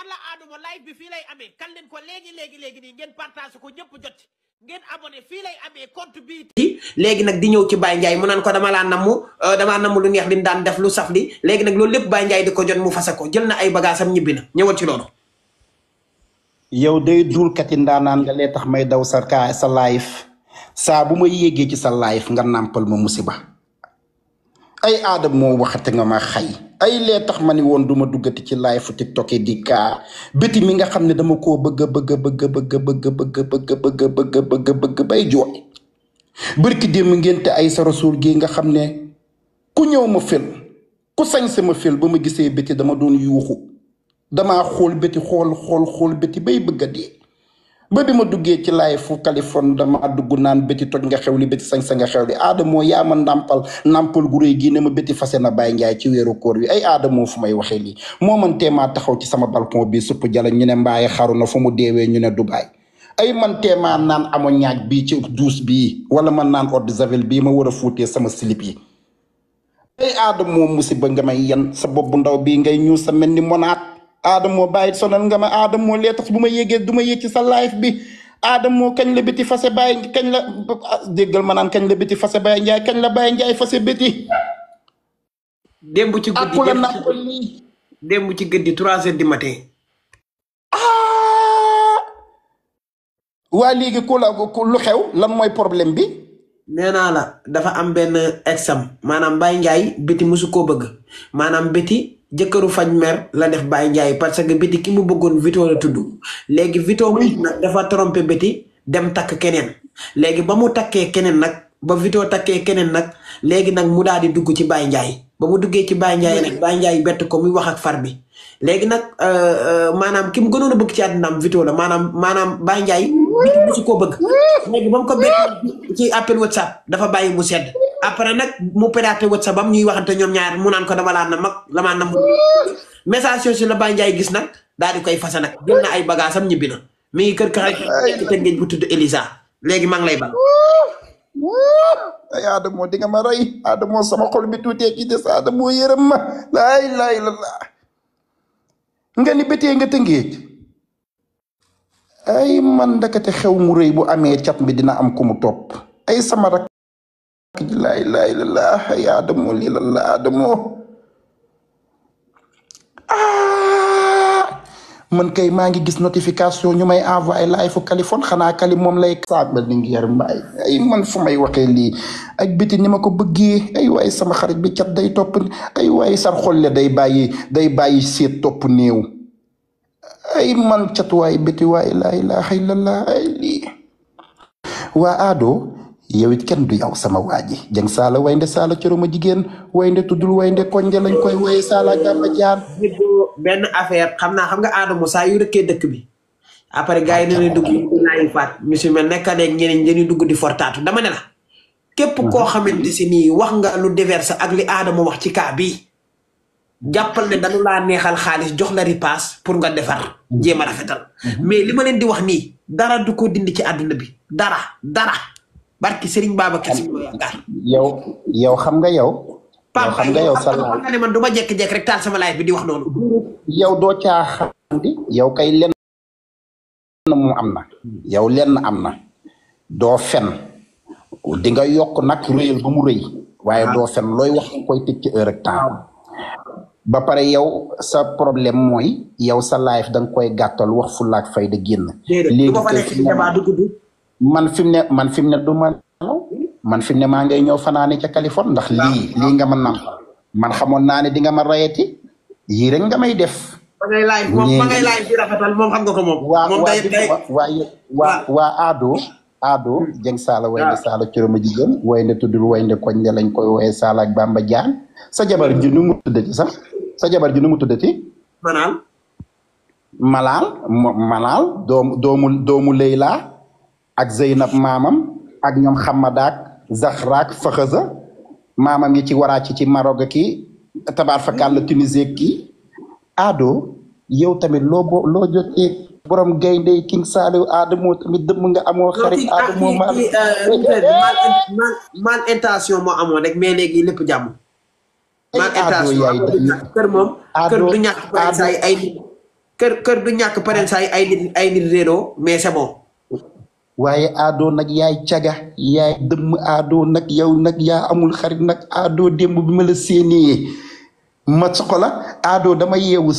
alla Adamo live bi fii lay amee kan leen ko léegi nii ngeen partage ko ñëpp jot ngeen abonné fii lay amee compte bi léegi nag di ñëw ci Baye Ndiaye mu naan ko damaa namm lu neex li daan def lu saf li léegi nag loolu lépp Baye Ndiaye di ko jot mu fase ko jël na ay bagaasam ñibbi na ñëwal ci loolu. yow day duulkati ndaanaan nga lee tax may daw sa live saa bu ma yéegee ci sa live nga nàmpal ma musiba ay Adamo moo waxate nga ma xay ay lee tax ma ni woon duma duggati ci live fu TikTok yi di kaa béti mi nga xam ne dama koo bëgg bay jooy bërki démb ngénte ay sa rasuul gi nga xam ne ku ñëw ma fil ku sañ sama fil ba ma gisee béti dama doon yuuxu damaa xool béti xool béti bay bëgg a dee ba bi ma duggee ci live fu Californie dama dugg naan béti toj nga xew li béti sañ sa nga xew li Adamo yaa ma nàmpal gu réy gi ne ma béti fase na Baye Ndiaye ci weeru koor bi ay Adamo fu may waxee lii moo man teemaa taxaw ci sama balcon bi supp jala ñu ne mbaaye xaru na fu mu deewee ñu ne Dubaay ay man teemaa naan amo ñaag bii ci douche bii wala man naan eau de javel bii ma war a fuutee sama slip yi ay Adamo musiba nga may yen sa bopp bu ndaw bii ngay ñuul sa mel ni monaat Adamo bàyyi sonal nga ma Adamo lee tax bu ma yéegee du ma yéeg ci sa live bi Adamo kañ la béti fase Baye kañ la déggal ma naan kañ la béti fase Baye Ndiaye kañ la Baye Ndiaye fase béti démb ci guddi 3 heures du matin. waa léegi ku lu xew lan mooy problème bi. nee naa la dafa am benn exam maanaam Baye Ndiaye béti musu koo bëgg maanaam béti jëkkëru faj mer la def Baye Ndiaye parce que béti ki mu bëggoon Vito la tudd léegi Vito mu nag dafa trompé béti dem takk keneen léegi ba mu takkee keneen nag ba Vito takkee keneen nag léegi nag mu daal di dugg ci Baye Ndiaye ba mu duggee ci Baye Ndiaye nag Baye Ndiaye bett ko muy wax ak far bi léegi nag maanaam ki mu gënoon a bëgg ci àddinaam Vito la maanaam Baye Ndiaye béti musu koo bëgg léegi ba mu ko bett ci appel WhatsApp dafa bàyyi mu sedd après nag mu pédaté WhatsApp bam ñuy waxante ñoom ñaar mu naan ko dama laa na mag lamaa nam message yooyu la Baye Ndiaye gis nag daal di koy fasa nag jël na ay bagaasam ñibbi na mi ngi kër xarit te ngeen bu tudd Elisa léegi maa ngi lay bal ay Adamo di nga ma rey Adamo sama xol bi tuutee ci des Adamo yërëm ma laay la nga ni bétee nga tëngéej ay man ndakate xew mu rëy bu amee cat bi dina am ku mu topp ay sama rak laay la ay Adamo lii la Adamo man kay maa ngi gis notification ñu may envoyé live fu Californie xanaa Cali moom lay saabal ni ngi yar mbaay ay man fu may waxee lii ak béti ni ma ko bëggee ay waay sama xarit bi cat day topp ay waay sar xolle day bàyyi seet topp néew ay man cat waay béti waay laa ilaaha illallah ay lii waa Ado yow it kenn du yow sama waaji jëng saala waynde saala coroma jigéen waynde tuddul waynde konje lañ koy woye saala gàmba jaan benn affaire xam nga Adamo saa yu rëkkee dëkk bi après gars yi ne dugg laayi faat ñu si mel nekka neeg ñeneen dañuy dugg di fortaatu dama ne la képp koo xamante si nii wax nga lu déverse ak li Adamo wax ci kaa bi jàppal ne dañu laa neexal xaalis jox la ripaas pour nga defar jéem a rafetal mais li ma leen di wax nii dara du ko dindi ci àdduna bi dara barki Serigne Babacar Sy yaakaar yow xam nga yow sa live nga ne man du ma jekk-jekk rek taal sama live bi di wax noonu yow doo caaxaandi yow kay lenn mu am na yow lenn am na doo fen di nga yokk nag réyal ba mu rëy waaye doo fen looy wax koy tëj ci heure ak temps ba pare yow sa problème mooy yow sa live danga koy gàttal wax fu laak fay da génn léegi man fi mu ne du ma man fi mu ne maa ngay ñëw fanaane ca Californie ndax lii nga ma nam man xamoon naa ne di nga ma rayeti yii rek nga may def ma ngay live di rafetal moom xam nga ko moom waa Ado jëng saala waynde saala coroma jigéen waynde tuddul waynde koñ de lañ koy woye saala ak Bamba Jaan sa jabar ji nu mu tuddati sax Malaal doomu Leyla ak Zeynab maamam ak ñoom Xamadaak Zaxraak Faxaza maamam yi ci waraaci ci Maroc ki tabaar fakal la Tunisie ki Ado yow tamit loo jotee borom gaynde King Saliou Adamo tamit dëmm nga amoo xarit Adamo mal intention moo amoon rek mais léegi lépp jàmm mal intention kër moom kër du ñàkk ay kër du ñàkk pareen saa ay nit réeroo mais c'est bon. waaye Ado nag yaay caga yaay dëmm Ado nag yow nag yaa amul xarit nag Ado démb bi ma la séenee ma soxla Ado dama yeewu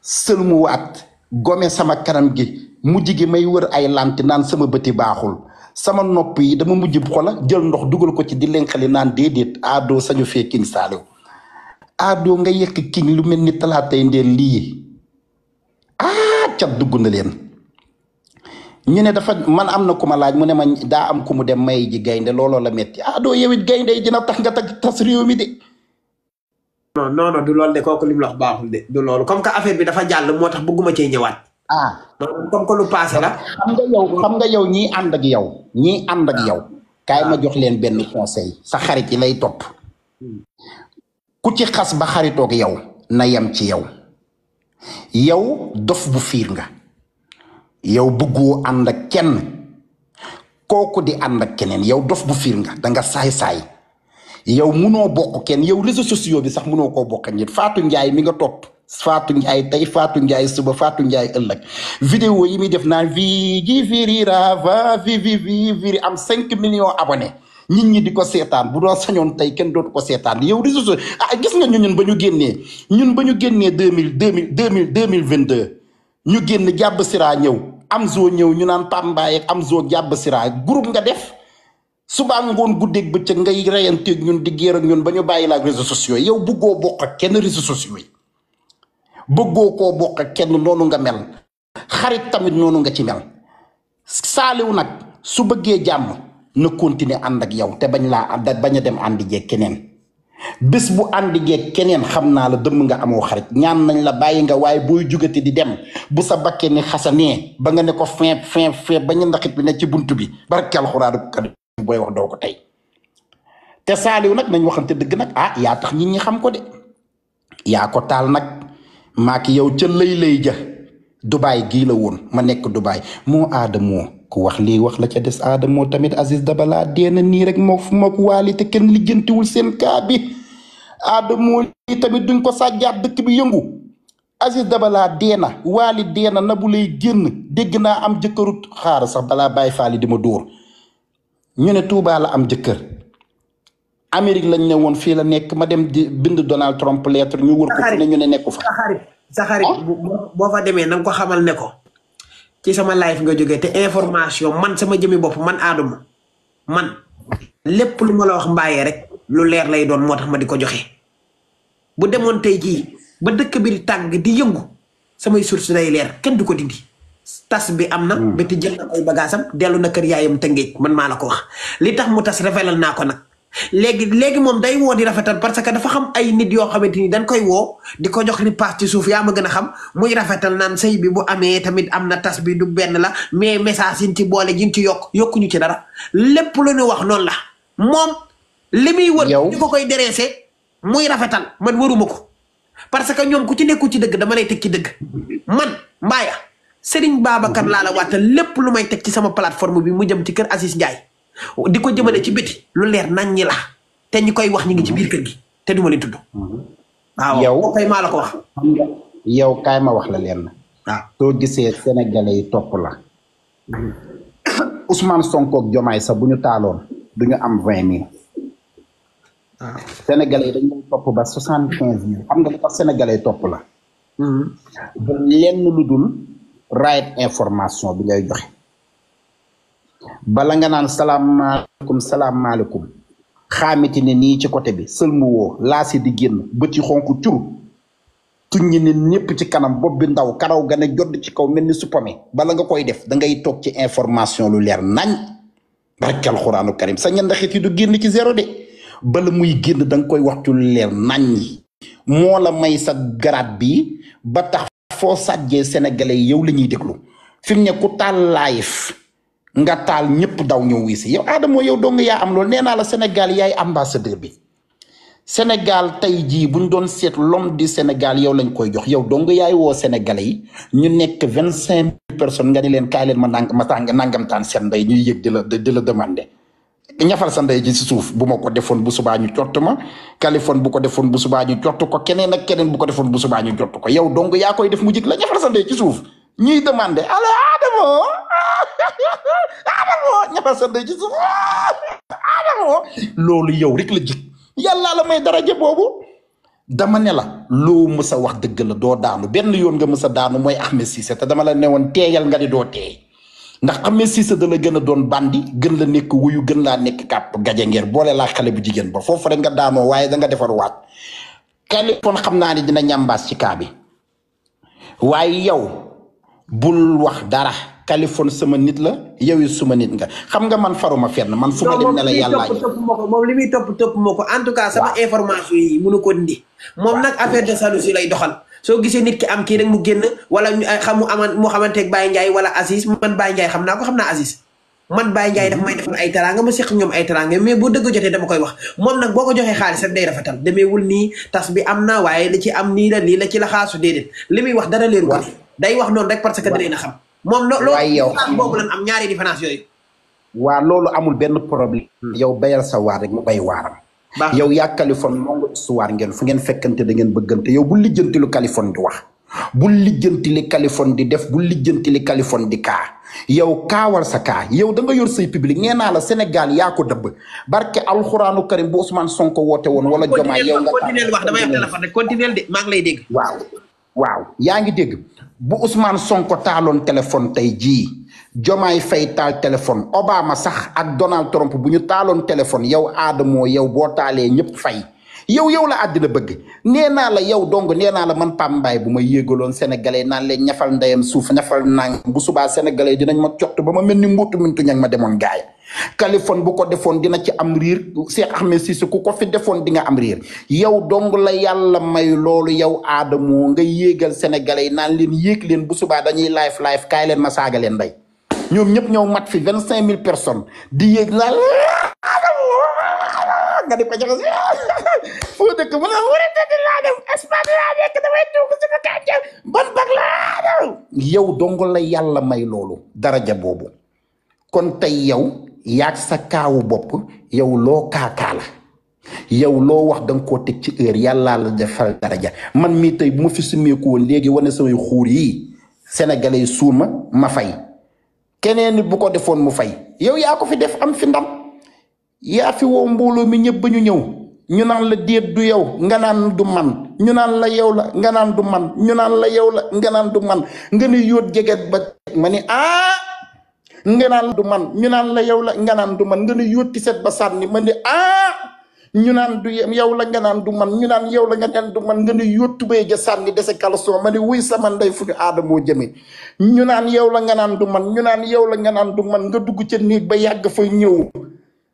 sëlmu waat gome sama kanam gi mujj gi may wër ay lanti naan sama bëti baaxul sama nopp yi dama mujj xola jël ndox dugal ko ci di lenqali naan déedéet Ado sañu fee King Saliou Ado nga yekk king lu mel ni talaatay ndeel lii cat dugg na leen ñu ne dafa man am na ku ma laaj mu ne ma daa am ku mu dem may ji gaynde looloo la metti Ado yow it gaynde yi dina tax nga tas réew mi de. non du loolu de kooku li mu wax baaxul de du loolu comme que affaire bi dafa jàll moo tax bëgguma cee ñëwaat. comme que lu passé la. xam nga yow ñii ànd ak yow. kaay ma jox leen benn conseil sa xarit yi lay topp. ku ci xas ba xaritoog yow na yem ci yow. yow dof bu fiir nga. yow bëggoo ànd ak kenn kooku di ànd ak keneen yow dof bu fiir nga danga saay-saay yow munoo bokk kenn yow réseaux sociaux bi sax munoo koo bokk nit Fatou Ndiaye mi nga topp Fatou Ndiaye tey Fatou Ndiaye suba Fatou Ndiaye ëllëg vidéo yi muy def naan viri am 5 millions abonnés nit ñi di ko seetaan bu doon sañoon tey kenn dootu ko seetaan yow réseaux sociaux gis nga ñun ba ñu génnee 2022 ñu génn jàbb siraa ñëw Amzo ñëw ñu naan Pambaay ak Amzo jàbb siraa groupe nga def suba ngoon guddeeg bëccëg ngay reyanteeg ñun di géer ak ñun ba ñu bàyyi la ak réseaux sociaux yow bëggoo bokk ak kenn réseaux sociaux yi bëggoo koo bokk ak kenn noonu nga mel xarit tamit noonu nga ci mel Saliou nag su bëggee jàmm na continuer ànd ak yow te bañ a dem àndi jeeg keneen bés bu àndi jeeg keneen xam naa la dëmm nga amoo xarit ñaan nañ la bàyyi nga waaye booy jugati di dem bu sa bakkee ni xasanee ba nga ne ko fin bañu ndaxit bi ne ci buntu bi barke alxuraanu booy wax doo ko tey te Saliou nag nañ waxante dëgg nag yaa tax nit ñi xam ko de yaa ko taal nag maaki yow ca lay ja Dubaay gii la woon ma nekk Dubaay moo Adamo ku wax lii wax la ca des Adamo tamit Aziz Dabala deena nii rek moo ko waali te kenn lijjantiwul seen kaa bi Adamo lii tamit duñ ko sàjjaat dëkk bi yëngu Aziz Dabala deena waali deena Nabou Leye génn dégg naa am jëkkëru xaar sax balaa bàyyi faali di ma dóor ñu ne Touba la am jëkkër Amérique lañ ne woon fii la nekk ma dem di bind Donald Trump lettre ñu wër ko fu ne ñu ne nekku fa sa xarit boo fa demee na nga ko xamal ne ko ci sama live nga jógee te information man sama jëmi bopp man Adamo man lépp lu ma la wax mbaayee rek lu leer lay doon moo tax ma di ko joxe bu demoon tey jii ba dëkk bi di tàng di yëngu samay source day leer kenn du ko dindi tas bi am na béti jël na ay bagaasam dellu na kër yaayam Tëngéej man maa la ko wax li tax mu tas révélal naa ko nag léegi moom day woo di rafetal parce que dafa xam ay nit yoo xamante ni dañ koy woo di ko jox ni paas ci suuf yaa ma gën a xam muy rafetal naan sëy bi bu amee tamit am na tas bi du benn la mais message yi ci boole yi ci yokkuñu ci dara lépp lu ñu wax noonu la moom li muy wër di ko koy dereese muy rafetal man waruma ko parce que ñoom ku ci nekku ci dëgg dama lay teg ci dëgg man Mbaaya Serigne Babacar laa la waatal lépp lu may teg ci sama plateforme bi mu jëm ci kër Aziz Ndiaye di ko jëmale ci biti lu leer nañ ñi la te ñi koy wax ñi ngi ci biir kër gi te duma leen tudd waaw yow kay maa la ko wax yow kaay ma wax la leen waaw soo gisee sénégalais yi topp la Ousmane Sonko ak Diomaye sax bu ñu taaloon du ñu am 20 000 waaw sénégalais yi dañ lay topp ba 75 000 xam nga li tax sénégalais topp la ba lenn lu dul right information bi ngay joxe bala nga naan salaamaaleykum xaamiti ne nii ci côté bi sëlmu woo laasi di génn bëti xonk cur tuññi ne ñëpp ci kanam bopp bi ndaw karaw ga ne jodd ci kaw mel ni suppame bala nga koy def da ngay toog ci information lu leer nañ barke alxuraanu karim sa ñandaxit yi du génn ci zéro de bala muy génn da nga koy waxtu lu leer nañ moo la may sa garaat bi ba tax foo sàjjee sénégalais yi yow la ñuy déglu fi mu ne ku taal live nga taal ñëpp daw ñëw wii si yow Adamo yow dong yaa am loolu nee naa la Sénégal yaay ambassadeur bi Sénégal tey jii buñ doon seet l'homme du Sénégal yow lañ koy jox yow dong yaay woo sénégalais yi ñu nekk 25 000 personnes nga ni leen kaay leen ma nangamtaan seen ndey ñuy yëg di la demander ñafal sa ndey ji si suuf bu ma ko defoon bu subaa ñu jot ma Kaliphone bu ko defoon bu subaa ñu jot ko keneen ak keneen bu ko defoon bu subaa ñu jot ko yow donc yaa koy def mu jik la ñafal sa ndey ci suuf ñuy demandé ala Adamo Adamo ñafal sa ndey ci suuf Adamo loolu yow rek la jik yàlla la may daraja boobu dama ne la loo mës a wax dëgg la doo daanu benn yoon nga mës a daanu mooy Ahmed Cissé te dama la ne woon teeyal nga di doo teey ndax Ahmed Cissé da la gën a doon bandi gën la nekk wuyu gën laa nekk kàpp gajangeer boole laa xale bu jigéen ba foofu rek nga daanoo waaye da nga defar waat Kaliphone xam naa ni dina ñambaas ci kaa bi waaye yow bul wax dara Kaliphone sama nit la yow yi suma nit nga xam nga man faruma fenn man fu ma dem ne la yàlla moom li muy topp moo ko en tout cas sama information yi mënu ko indi moom nag affaire de jalousie lay doxal soo gisee nit ki am kii rek mu génn wala mu xamanteeg Baye Ndiaye wala Aziz man Baye Ndiaye xam naa ko xam naa Aziz man Baye Ndiaye daf may defal ay teraanga ma seq ñoom ay teraanga mais bu dëgg jotee dama koy wax moom nag boo ko joxee xaalis rek day rafetal demeewul nii tas bi am na waaye li ci am nii la lii la ci la xaasu déedéet li muy wax dara leeru ko day wax noonu rek parce que dinañ xam moom loolu boobu lan am ñaari différence yooyu waa loolu amul benn problème yow bayal sa waar rek mu bay waaram yow yaa Kaliphone moo nga histoire ngeen fu ngeen fekkante da ngeen bëggante yow bu lijjanti lu Kaliphone di wax bu lijjanti li Kaliphone di def bu lijjanti li Kaliphone di kaa yow kaawal sa kaa yow da nga yor say public nee naa la Sénégal yaa ko dëbb barke alxuraanu karim bu Ousmane Sonko woote woon wala Diomaye yow nga continuer wax damay am téléphone rek continuer de maa ngi lay dégg waaw yaa ngi dégg bu Ousmane Sonko taaloon téléphone tey jii Diomaye Faye taal téléphone Obama sax ak Donald Trump bu ñu taaloon téléphone yow Adamo yow boo taalee ñëpp fay yow la àddina bëgg nee naa la yow dong nee naa la man Pape Mbaye bu ma yéegaloon sénégalais naan leen ñafal ndeyam suuf ñafal nang bu subaa sénégalais dinañ ma cott ba ma mel ni mbuutu mintu ñag ma demoon gaay Kaliphone bu ko defoon dina ci am riir Cheikh Ahmed Cissé ku ko fi defoon di nga am riir yow dong la yàlla may loolu yow Adamo nga yéegal sénégalais naan leen yéeg leen bu subaa dañuy live kaay leen ma saaga leen ndey ñoom ñëpp ñëw mat fi 25 000 personnes di yéeg laal nga di ko jox foo dëkk mu ne wara tëdd laa dem Espagne laa nekk damay dugg sama kànja ban bag laa dem yow dong la yàlla may loolu daraja boobu kon tey yow yaag sa kaawu bopp yow loo kaakaa la yow loo wax danga koo teg ci heure yàllaa la defal daraja man mii tey bu ma fi sumeeku woon léegi wane samay xuur yi sénégalais suuma ma fay keneen nit bu ko defoon mu fay yow yaa ko fi def am fi ndam yaa fi woo mbooloo mi ñëpp ba ñu ñëw ñu naan la déet du yow nga naan du man ñu naan la yow la nga naan du man ñu naan la yow la nga naan du man nga ne yóot jeget ba ma ni nga naan du man ñu naan la yow la nga naan du man nga ne yóot ti set ba sànni ma ni ñu naan du yow la nga naan du man ñu naan yow la nga naan du man nga ne yóot tubéy ja sànni dese caleçon ma ni wuy sama ndey fu ñu Adamo jëme ñu naan yow la nga naan du man ñu naan yow la nga naan du man nga dugg ca néeg ba yàgg fa ñëw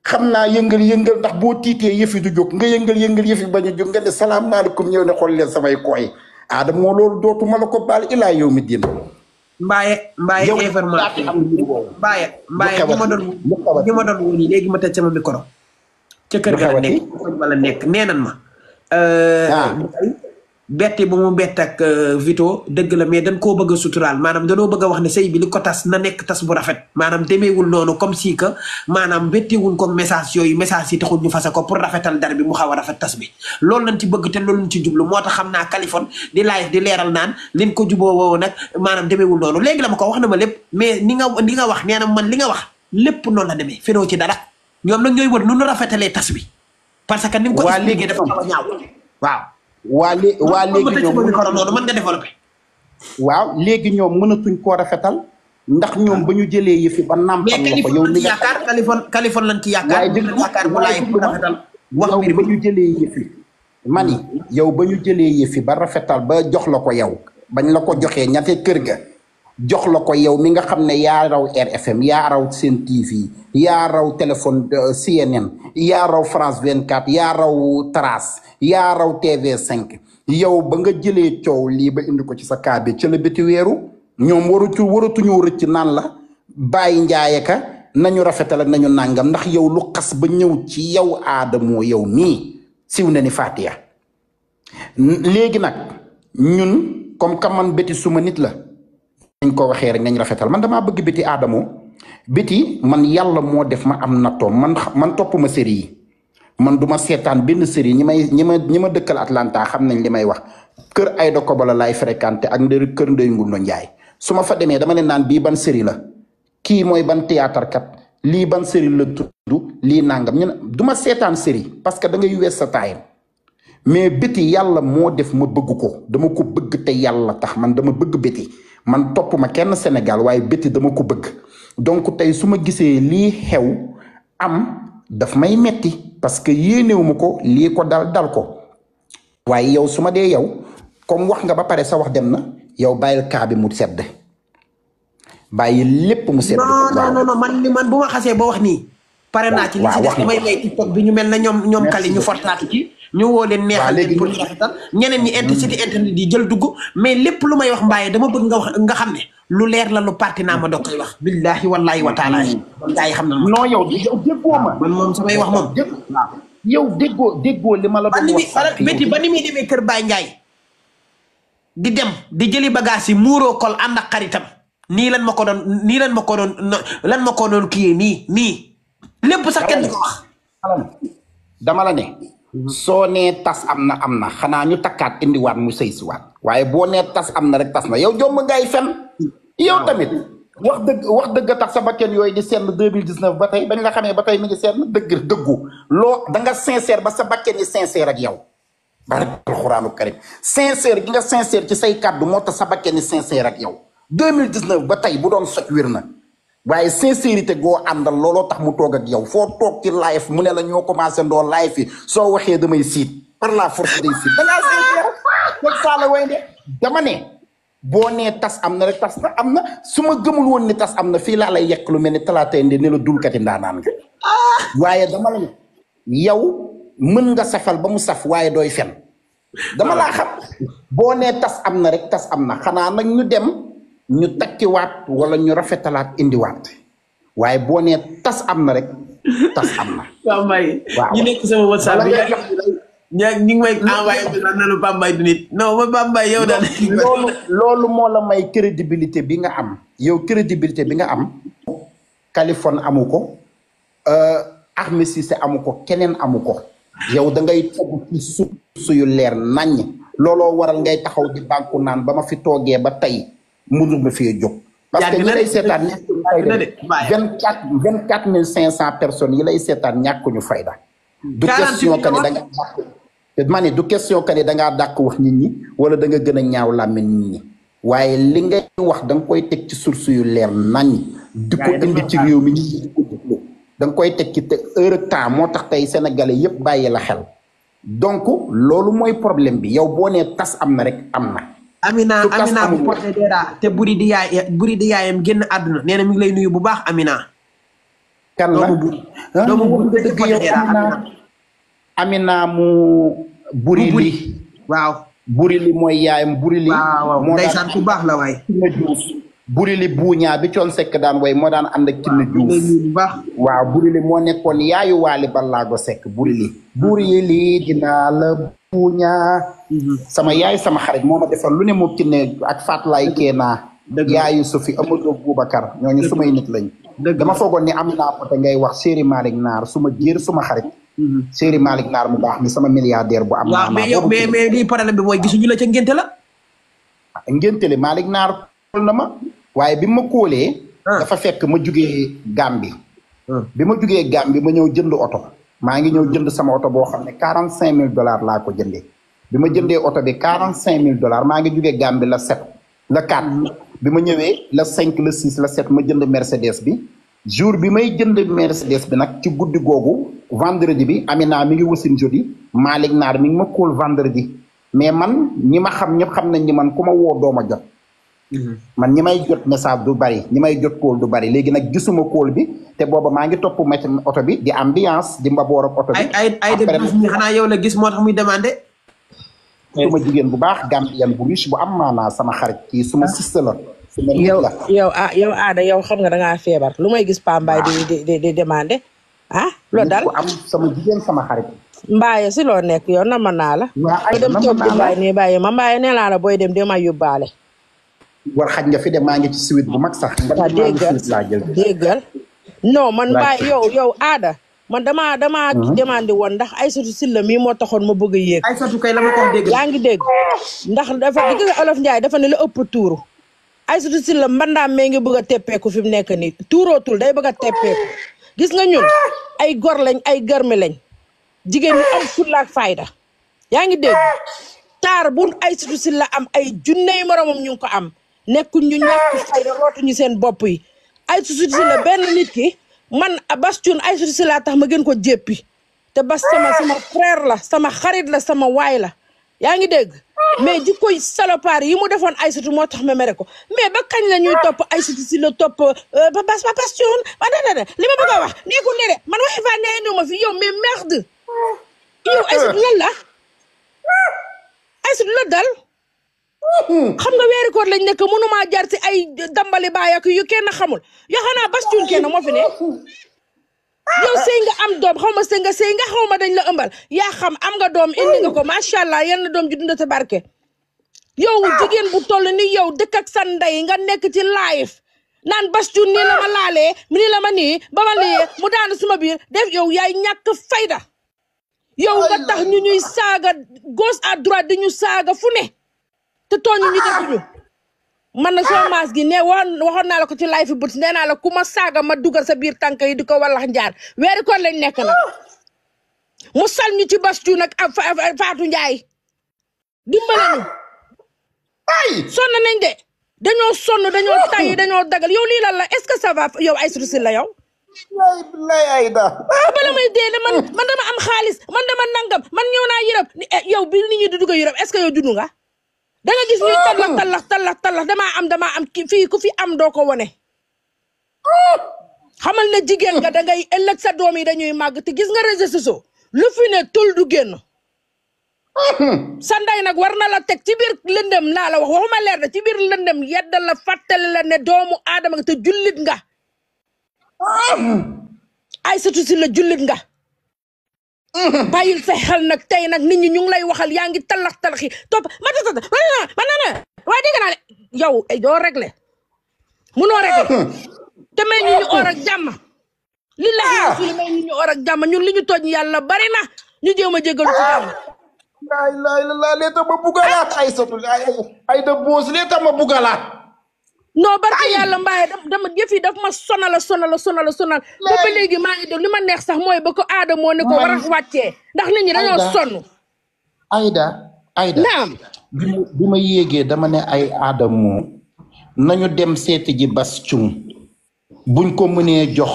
xam naa yëngal ndax boo tiitee yëf yi du jóg nga yëngal yëf yi bañ a jóg nga ne salaamaaleykum ñëw ne xool leen samay kooy Adamo loolu dootuma la ko baal ilaa yow mi din mbaaye information mbaaye ñi ma doon wóor léegi ma tëj sama micro ca kër ga la nekk wala nekk nee nan ma betti bu mu bett ak Vito dëgg la mais dañ koo bëgg a suturaal maanaam danoo bëgg a wax ne sëy bi li ko tas na nekk tas bu rafet maanaam demeewul noonu comme si que maanaam bettiwul ko message yooyu message yi taxul ñu fase ko pour rafetal dar bi mu xaw a rafet tas bi loolu lañ ci bëgg te loolu lañ ci jublu moo tax xam naa Kaliphone di live di leeral naan liñ ko juboo woowu nag maanaam demeewul noonu léegi la ma ko wax na ma lépp mais ni nga wax nee na man li nga wax lépp noonu la demee fenoo ci dara ñoom nag ñooy wër nu rafetalee tas bi parce que ni mu ko expliqué dafa xaw a ñaaw waaw léegi ñoom mën nga développé waaw léegi ñoom mënatuñ koo rafetal ndax ñoom ba ñu jëlee yëfi ba nàmpal la ko yow li nga Kaliphone lañ ci yaakaar bu laay pour rafetal wax mbir ba ñu jëlee yëfi mani yow ba ñu jëlee yëfi ba rafetal ba jox la ko yow bañ la ko joxee ñate kër ga jox la ko yow mi nga xam ne yaa raw RFM yaa raw Sen TV yaa raw téléphone CNN yaa raw France 24 yaa raw Trace yaa raw TV5 yow ba nga jëlee coow lii ba indi ko ci sa kaa bi ci la béti weeru ñoom waratuñu rëcc naan la bàyyi njaaye ka nañu rafetal ak nañu nàngam ndax yow lu xas ba ñëw ci yow Adamo yow mii siw na ni Fatiha léegi nag ñun comme que man béti suma nit la dañ ko waxee rek nañ rafetal man damaa bëgg béti Adamo biti man yàlla moo def ma am nattoom man topp ma série yi man duma seetaan benn série ñi ma dëkkal Atlanta xam nañ li may wax kër Aïda Kobala laay fréquenté ak kër Ndeye Ngundo Njaay su ma fa demee dama leen naan bii ban série la kii mooy ban théâtre kat lii ban série la tudd lii nangam ñu ne du ma seetaan série parce que da ngay wees sa time mais biti yàlla moo def ma bëgg ko dama ko bëgg te yàlla tax man dama bëgg biti man topp ma kenn Sénégal waaye biti dama ko bëgg donc tey su ma gisee lii xew am daf may metti parce que yéenewu ma ko lii ko dal ko waaye yow su ma dee yow comme wax nga ba pare sa wax dem na yow bàyyil kaa bi mu sedd bàyyi lépp mu sedd. non man bu ma xasee ba wax nii. pare naa ci li ci des damay may TikTok bi ñu mel na ñoom kali ñu fortaatu ci. ñu woo leen neexal leen pour ñu rafetal ñeneen ñi internet yi jël dugg mais lépp lu may wax mbaaye dama bëgg nga xam ne lu leer la lu parti naa ma doog koy wax. billahi wallahi wa taala. man gars yi xam na ma. non yow déggoo ma. man moom samay wax moom. yow déggoo li ma la doon wax. ba ni muy demee kër Baye Ndiaye di dem di jëli bagage yi muuroo kol ànd ak xaritam nii lan ma ko doon kiyee nii lépp sax kenn du ko wax. dama la ne. soo nee tas am na xanaa ñu takkaat indiwaat mu sëy si waat waaye boo nee tas am na rek tas na yow jomb ngay fen yow tamit wax dëgg tax sa bakken yooyu di senn 2019 ba tey bañ la xamee ba tey mi ngi senn dëggu loo da nga sincère ba sa bakken yi sincère ak yow barke alxuraanu karim sincère gi nga sincère ci say kàddu moo tax sa bakken yi sincère ak yow 2019 ba tey bu doon soj wér na waaye sincérité goo àndal looloo tax mu toog ak yow foo toog ci live mu ne la ñoo commencé ndoo live yi soo waxee damay siit par la force day siit da ngaa sincère foog saala way de dama ne boo nee tas am na rek tas na am na su ma gëmul woon ni tas am na fii laa lay yekk lu mel ni talaatay nde ne la dulkati ndaanaan nga waaye dama la ne yow mën nga safal ba mu saf waaye dooy fen dama laa xam boo nee tas am na rek tas am na xanaa nag ñu dem ñu takkiwaat wala ñu rafetalaat indiwaat waaye boo nee tas am na rek tas am na. Pambaay ñu nekk sama WhatsApp bi ñu ngi may envoyé bi naan Pambaay du nit non ma Pambaay yow daal. loolu moo la may crédibilité bi nga am yow crédibilité bi nga am. Kaliphone amu ko Ahmed Cissé amu ko keneen amu ko yow da ngay togg ci suyu leer naññ looloo waral ngay taxaw di bànku naan ba ma fi toogee ba tey. mënul ma fee jóg. parce que ñi lay seetaan ñàkk 24 personnes yi lay seetaan ñàkkuñu fayda. du question que ne da nga dàq. ma ne du question que ne da ngaa dàq wax nit ñi wala da nga gën a ñaaw làmmiñ nit ñi waaye li ngay wax da nga koy teg ci source yu leer nañ. di ko indi ci réew mi ñi da nga koy teg ci te heure temps moo tax tey sénégalais yépp bàyyi la xel. donc loolu mooy problème bi yow boo nee tas am na rek am na. Amina bu porté dara te buri di yaayam génn àdduna nee na mi ngi lay nuyu bu baax Amina. kan la doomu buri dëgg yow Amina mu buri li waaw buri li mooy yaayam buri li waaw ndeysaan ku baax la waay buri li buuñaa bi coon sekk daan way moo daan ànd ak Kiné Diouf bu baax waaw buri li moo nekkoon yaayu Waly Ballago Seck buri li dinaa la buuñaa sama yaay sama xarit moo ma defal lu ne moo Kiné ak Fatlaay Kéna yaayu Sophie Amadou Boubacar ñooñu sumay nit lañ dama foogoon ni am naa ko te ngay wax Chéri Malick Naar suma jéer suma xarit Chéri Malick Naar mu baax ni sama milliardaire bu am waaw mais yow mais lii problème bi mooy gisuñu la ca ngénte la ngénte le Malick Naar kóol na ma waaye bi ma kóolee dafa fekk ma jugee Gambie bi ma jugee Gambie ma ñëw jënd oto maa ngi ñëw jënd sama oto boo xam ne $45,000 laa ko jëndee bi ma jëndee oto bi $45,000 maa ngi jugee Gambie la 7 la 4 bi ma ñëwee la 5 la 6 la 7 ma jënd Mercedes bi jour bi may jënd Mercedes bi nag ci guddi googu vendredi bi Amina mi ngi wasin jeudi Malick Naar mi ngi ma kóol vendredi mais man ñi ma xam ñëpp xam nañ ni man ku ma woo dooma jot man ñi may jot message du bari ñi may jot kóol du bari léegi nag gisuma kóol bi te booba maa ngi topp met oto bi di ambiance di mbaboor ak oto bi ay de xanaa yow la gis moo tax muy demandé suma jigéen bu baax Gambien bu riche bu am maanaa sama xarit kii suma sista la yow aada yow xam nga dangaa feebar lu may gis Pambaay di demandé loolu daal am sama jigéen sama xarit mbaaye si loo nekk yow nama naa la booy dem toog di mbaay nii bàyyi ma mbaaye nee naa la booy dem dama yóbbaale war xaj nga fi de maa ngi ci suite bu mag sax waa man maa ngi déggal suite laa jël déggal non man laaj mbaay yow aada man damaa demandé woon ndax Aïssatou Sylla mii moo taxoon ma bëgg a yéeg Aïssatou kay la ma ko wax dégg yaa ngi dégg ndax dafa di nga olof Njaay dafa ne la ëpp tuuru Aïssatou Sylla mbandaam mee ngi bëgg a teppeeku fi mu nekk nii tuurootul day bëgg a teppeeku gis nga ñun ay gor lañ ay garmi lañ jigéen ñu am fulla ak fayda yaa ngi dégg taar bu Aïssatou Sylla am ay junney moromam ñu ngi ko am nekkuñ ñu ñàkk fayda rootuñu seen bopp yi Aïssatou Sylla benn nit ki man Bass Thioung Aïssatou Sylla tax ma gën ko jéppi te Bass sama frère la sama xarit la sama waay la yaa ngi dégg mais jikkoy salopard yi mu defoon Aïssatou moo tax ma mere ko mais ba kañ la ñuy topp Aïssatou Sylla topp Bass Thioung li ma bëgg a wax nekkul ne de man waxi faa ne indi ma fi yow mais merde yow Aïssatou lan la Aïssatou la dal xam nga weeri koor lañ nekk mënumaa jar ci ay dambali baay ak yu kenn xamul yoo xanaa Bass Thioung kenn moo fi ne yow sëy nga am doom xaw ma sëy nga xaw ma dañ la ëmbal yaa xam am nga doom indi nga ko macha allah yal na doom ji dunda te barke yow jigéen bu toll ni yow dëkk ak sa ndey nga nekk ci live naan Bass Thioung nii la ma laalee nii la ma nii ba ma liyee mu daanu suma biir def yow yaay ñàkk fayda yow nga tax ñu ñuy saaga gauche à droite di ñu saaga fu ne te tooñu ñu defuñu man na soo maas gi ne waxoon naa la ko ci live but nee naa la ku ma saaga ma dugal sa biir tànk yi di ko wallax njaar weeri koor lañ nekk nag mu sal ñu ci Bass Thioung nag ak Fatou Ndiaye dimbale ñu sonn nañ de dañoo sonn dañoo tàyyi dañoo dagal yow lii lan la est-ce que ça va yow Aïssatou Sylla yow lay Aïda bala may dee man dama am xaalis man dama nangam man ñëw naa Europe yow bi nit ñi di dugg Europe est-ce que yow juddu nga da nga gis ñuy tallax damaa am fii ku fi am doo ko wone xamal ne jigéen nga da ngay ëllëg sa doom yi dañuy màgg te gis nga réseaux sociaux lu fi ne tul du génn sa ndey nag war na la teg ci biir lëndëm naa la wax waxuma leer na ci biir lëndëm yeddal la fàttali la ne doomu aadama nga te jullit nga Aïssatou Sylla jullit nga bàyyil sa xel nag tey nag nit ñi ñu ngi lay waxal yaa ngi talaxi topp man na waaye dégg naa le yow doo réglé munoo réglé te may ñu or ak jàmm li la rasul may ñu or ak jàmm ñun li ñu tooñ yàlla bari na ñu jéem a jégalu ci jàmm la leeta ma bugalaat Aïssatou Aïda boos leeta ma bugalaat non barke yàlla mbaaye dama jëf yi daf ma sonal ba léegi maa ngi dégg li ma neex sax mooy ba ko aada moo ne ko war a wàccee ndax nit ñi dañoo sonn Aïda naam bi ma yéegee dama ne ay aada moo nañu dem seeti ji Bass Thioung buñ ko mënee jox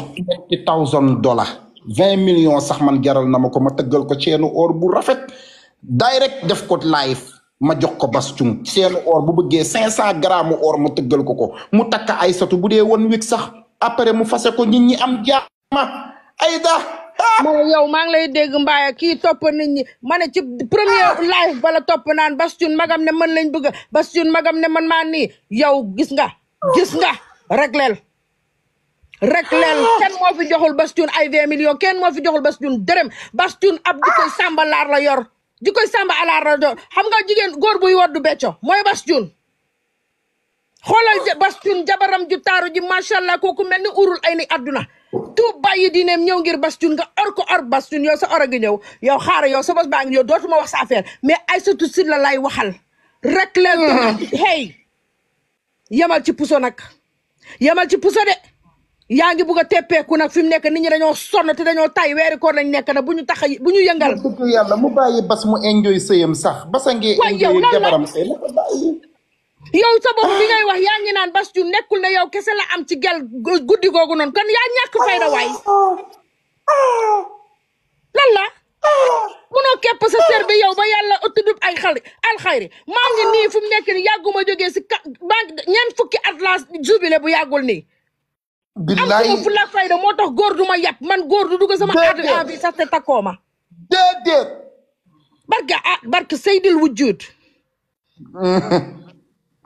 $20,000 20 millions sax man jaral na ma ko ma tëggal ko ceenu or bu rafet direct def ko live ma jox ko Bass Thioung ceenu or bu bëggee 500 grammes or ma tëggal ko mu takk Aïssatou bu dee woon wig sax après mu fase ko nit ñi am jaama Aïda ma ne yow maa ngi lay dégg mbaaya kii topp nit ñi ma ne ci premier live bala topp naan Bass Thioung magam ne man lañ bëgg Bass Thioung magam ne man maa nii yow gis nga regleel kenn moo fi joxul Bass Thioung ay 20 millions kenn moo fi joxul Bass Thioung dërëm Bass Thioung ab di koy sàmba laar la yor di koy sàmba alaar la yor xam nga jigéen góor buy woddu becco mooy Bass Thioung xoolal Bass Thioung jabaram ju taaru ji macha allah kooku mel ni urul ay ni adduna tout bàyyi diineem ñëw ngir Bass Thioung nga or ko or Bass Thioung yow sa or a ngi ñëw yow xaaral yow sa bos baa ngi yow dootuma wax sa affaire mais Aïssatou Sylla lay waxal rek leen hey yamal ci puso nag yamal ci puso de yaa ngi bugg a teppeeku nag fi mu nekk nit ñi dañoo sonn te dañoo tay weeri koor lañ nekk nag bu ñu yëngal dëgg yàlla mu bàyyi Bass mu enjoy sëyam sax Bass a ngi enjoy jabaram sëy la ko bàyyi yow sa bopp bi ngay wax yaa ngi naan Bass Thioung nekkul ne yow kese la am ci gel guddi googu noonu kon yaa ñàkk fayda waay lan la munoo képp sa ser bi yow ba yàlla ëttudub ay alxayri maa ngi nii fu mu nekk ni yàgguma jógee si ñeent fukki at la jubilé bu yàggul nii billaay am fu la fayda moo tax góor du ma yàpp man góor du dugg sama aada bi sax te takkoo ma déedéet barke Seydil Wujud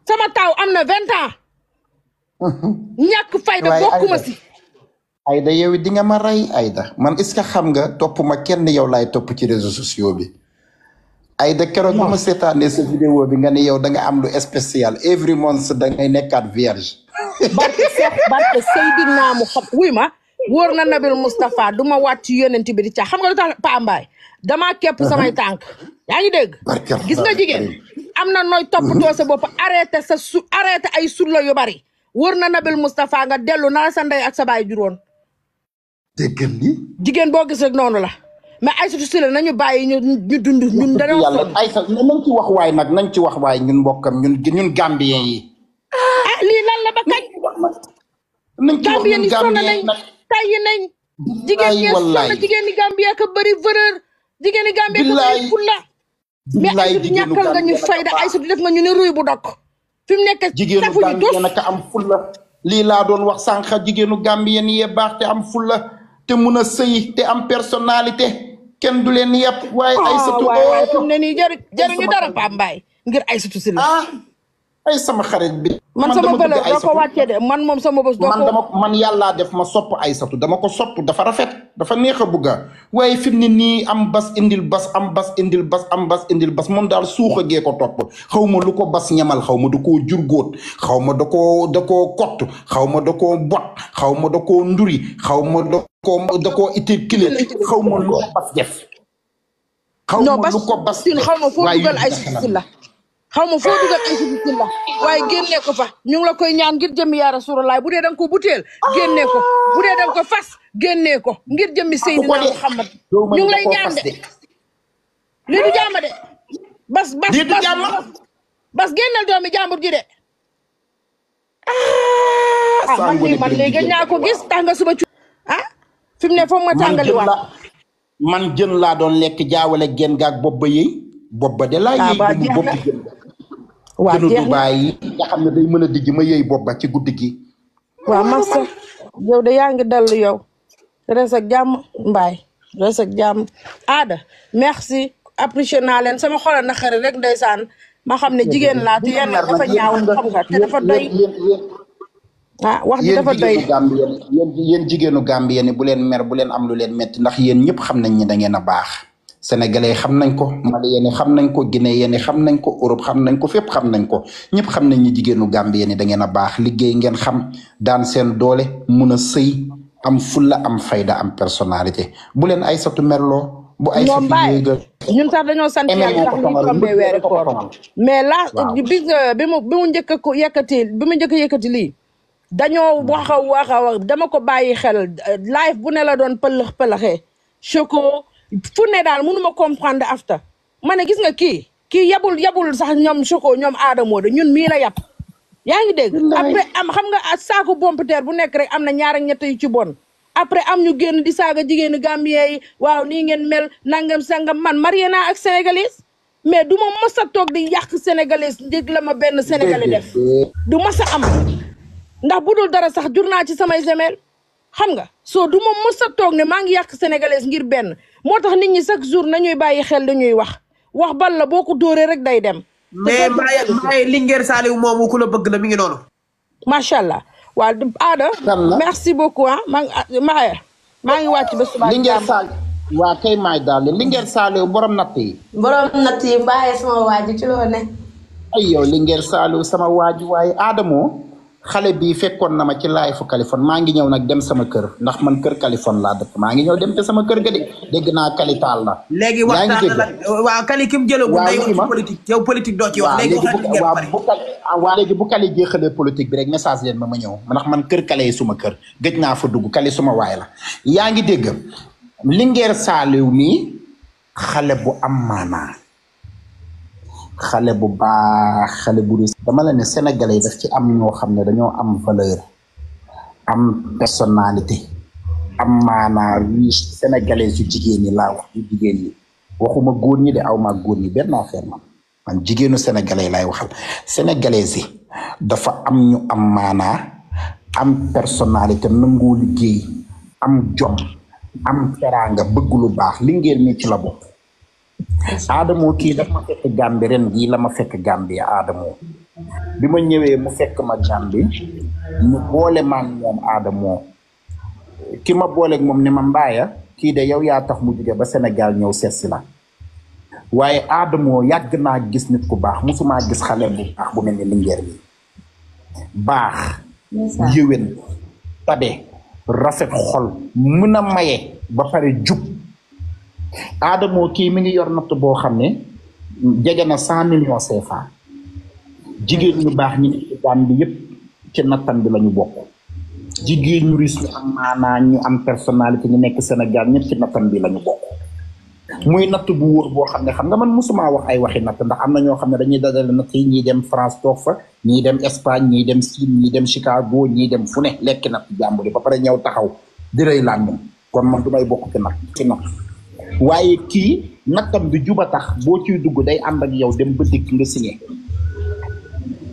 sama taaw am na 20 ans ñàkk fayda bokkuma si Aïda yow di nga ma rey Aïda man est-ce que xam nga topp ma kenn yow laay topp ci réseaux sociaux bi ay da keroog bu ma seetaanee sa vidéo bi nga ne yow da nga am lu spécial every month da ngay nekkaat vierge. barke Seydina Muhammad wuy ma wóor na Nabil Moustapha du ma wàcc yonent bi di caa xam nga lu tax Pa Mbaye damaa képp samay tànk yaa ngi dégg gis nga jigéen am na nooy toppatoo sa bopp arrêté ay sulla yu bari wóor na Nabil Moustapha nga dellu na la sa ndey ak sa baay juróon déggal ni jigéen boo gis rek noonu la mais Aïssatou Sylla nañu bàyyi ñu dund ñun dañoo yàlla Aïssatou nañ ci wax waay nag nañ ci wax waay ñun mbokkam ñun gambien yi lii lan la ba kañ nañ ci wax gambien ñun yi sonn gambien nañ tàyyi nañ jigéen ñi sonn jigéen ñi Gambie ka bëri valeur jigéen ñi Gambie ka bëri fulla mais Aïssatou ñàkkal nga ñu fayda Aïssatou def nga ñu ne ruy bu dokk fi mu nekk jigéenu safuñu tos gambien naka am fulla lii laa doon wax sànq jigéenu gambien yee baax te am fulla te mun a sëy te am personnalité kenn du leen yàpp waaye Aïssatou waaye fi mu ne nii jaruñu dara Pa Mbaye ngir Aïssatou Sylla ay sama xarit bi man sama valeur doo ko wàccee de man moom sama bés doo ko man yàllaa def ma sopp Aïssatou dama ko sopp dafa rafet dafa neex a bugga waaye fi mu ne nii am bas indil bas am bas indil bas am bas indil bas moom daal suuxa gee ko topp xaw ma lu ko bas ñamal xaw ma da koo jurgóot xaw ma da koo kott xaw ma da koo bot xaw ma da koo nduri xaw ma da koo ité kile xaw ma lu ko bas def xaw ma lu ko bas xaw ma foo dugal Aïssatou Sylla xaw ma foo dugal Aïssatou Sylla waaye génnee ko fa ñu ngi la koy ñaan ngir jëmmi yaa Rasulullah bu dee danga ko buteel génnee ko bu dee danga ko fas génnee ko ngir jëmmi Seydina Muhammad ñu ngi lay ñaan de lii du jàmm de bas génnal doomi jàmbur ji de man léegi ñaa ko gis tax nga suba fi mu ne foog ma tàngaliwaat man jën laa doon lekk jaawale genn gaag bopp ba yëy bopp ba de laa yëy bopp jën waa jeex na yi nga xam ne day mën a dijj ma yëy bopp ba ci guddi gi waaw massa yow de yaa ngi dallu yow res ak jàmm Mbaye res ak jàmm Ada merci apprécié naa leen sama xol na xari rek ndeysaan ma xam ne jigéen laa te yéen dafa ñaaw xam nga te dafa doy wax ji dafa doy yéen jigéenu Gambie ni bu leen mer bu leen am lu leen metti ndax yéen ñëpp xam nañ ni da ngeen a baax sénégalais xam nañ ko malien yi xam nañ ko guinéen yi xam nañ ko Europe xam nañ ko fépp xam nañ ko ñëpp xam nañ ni jigéenu Gambie ni da ngeen a baax liggéey ngeen xam daan seen doole mun a sëy am fulla am fayda am personnalité bu leen Aïssatou merloo bu Aïssatou yéegal ñun sax dañoo sant yàlla sax ñu tombé weeri koor mais là bi mu njëkk a yëkkati lii dañoo wax dama ko bàyyi xel live bu ne la doon pëlaxee choco fu ne daal mënuma comprendre afta ma ne gis nga kii yabul sax ñoom choco ñoom aadamoo de ñun mii la yab yaa ngi dégg après xam nga saako pompiteer bu nekk rek am na ñaar ak ñett yu ci bon après am ñu génn di saaga jigéenu Gambien yi waaw nii ngeen mel nangam sangam man marié naa ak sénégalais mais du ma mës a toog di yàq sénégalais dégg la ma benn sénégalais def du mës a am ndax bu dul dara sax jur naa ci samay semeel xam nga soo du ma mës a toog ne maa ngi yàq sénégalais ngir benn moo tax nit ñi chaque jour nañuy bàyyi xel dañuy wax bal la boo ko dóoree rek day dem. mais Mbaye Linguère Saliou moomu ku la bëgg la mi ngi noonu. macha allah waa Ada. merci beaucoup maa ngi wàcc ba suba. Linguère Saliou waa kay maay daal Linguère Saliou borom natt yi. borom natt yi Mbaye sama waaju ci loo ne. ay yow Linguère Saliou sama waaju waaye Adamo. xale bi fekkoon na ma ci laay fu Californie maa ngi ñëw nag dem sama kër ndax man kër Californie laa dëkk maa ngi ñëw dem te sama kër ga de dégg naa Kali taal na. léegi waxtaan la waaw Kali kim jëlagul day wax ci politique yow politique doo ci wax. léegi bu Kali jeexalee politique bi rek message leen ma ñëw ndax man kër Kali yi suma kër gëj naa fa dugg Kali suma waay la. yaa ngi dégg Linguère Saliou mi xale bu am maanaa xale bu baax xale bu riis dama la ne sénégalais yi daf ci am ñoo xam ne dañoo am valeur am personnalité am maanaa riche sénégalais yu jigéen ñi laa wax yu jigéen ñi waxuma góor ñi de aw ma góor ñi benn affaire man jigéenu sénégalais laay waxal sénégalais yi dafa am ñu am maanaa am personnalité nangoo liggéey am jom am teraanga bëgg lu baax Linguère mi ci la bokk Adamo kii daf ma fekk Gambie ren gii la ma fekk Gambie Adamo bi ma ñëwee mu fekk ma Gambie ñu boole ma moom Adamo ki ma booleeg moom ne ma Mbaye kii de yow yaa tax mu jóge ba Sénégal ñëw seet si la waaye Adamo yàgg naa gis nit ku baax musumaa gis xale bu baax bu mel ni Linguère bi baax yëwén tabe rafet xol mën a maye ba pare jub Adamo kii mi ngi yor natt boo xam ne jege na 100 millions CFA jigéen ñu baax ñi nekk Gàmbi yépp ci nattam bi la ñu bokk jigéen ñu riis ñu am maanaa ñu am personnalité ñu nekk Sénégal ñëpp ci nattam bi la ñu bokk muy natt bu wóor boo xam ne xam nga man musuma wax ay waxi natt ndax am na ñoo xam ne dañuy dajale natt yi ñii dem France toog fa ñii dem Espagne ñii dem Chine ñii dem Chicago ñii dem fu ne lekki natt jàmbur yi ba pare ñëw taxaw di rëy laan moom kon man du may bokk ci natt waaye kii nattam bi juba tax boo ciy dugg day ànd ak yow dem ba dikk nga signé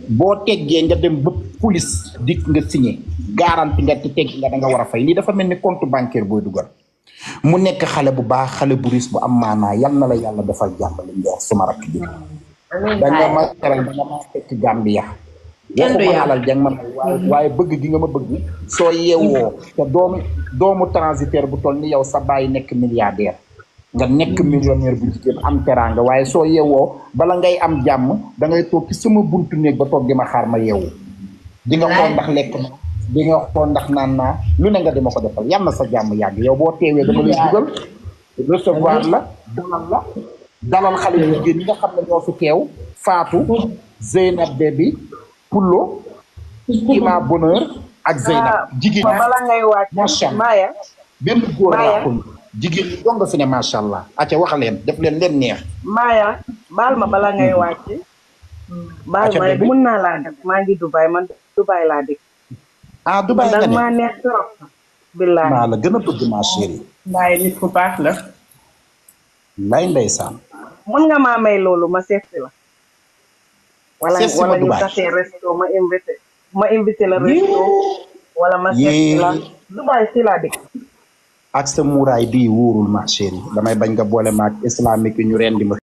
boo teggee nga dem ba police dikk nga signé garanti nga ci tegg nga da nga war a fay lii dafa mel ni compte bancaire booy dugal mu nekk xale bu baax xale bu riis bu am maanaa yal na la yàlla defal jàmm Linguère suma rakk bi danga ma teral danga ma fekk Gambia waxuma alal jang ma waaye bëgg gi nga ma bëgg soo yeewoo te doomu transitaire bu toll ni yow sa baay nekk milliardaire nga nekk millionnaire bu jigéen am teraanga waaye soo yeewoo bala ngay am jàmm da ngay toog ci sama buntu néeg ba toog di ma xaar ma yeewu di nga xool ndax lekk na di nga xool ndax naan naa lu ne nga dima ko defal yal na sa jàmm yàgg yow boo teewee dama lay dugal recevoir la dalal xale yu jigéen ñi nga xam ne ñoo fi teew Fatou Zeynab Bébi Pullo Ima Bonheur ak Zeynab jigéen bala ngay wàcc macha allah benn góor laa ko jigéen ñi dong fi ne macha allah acca wax leen def leen neex Maya baal ma bala ngay wàcc baal ma rek mun naa laa def maa ngi Dubai man Dubai laa dëkk Dubai nga ne maa neex trop billaay maa la gën a bëgg ma chérie waaye nit ku baax la lay ndeysaan mun nga maa may loolu ma seet si la wala ñu tasee resto ma invité la resto wala ma seet si la Dubai si laa dëkk ak sa muuraay bii wóorul ma chérie damay bañ nga boole maag islamique ñu rendi ma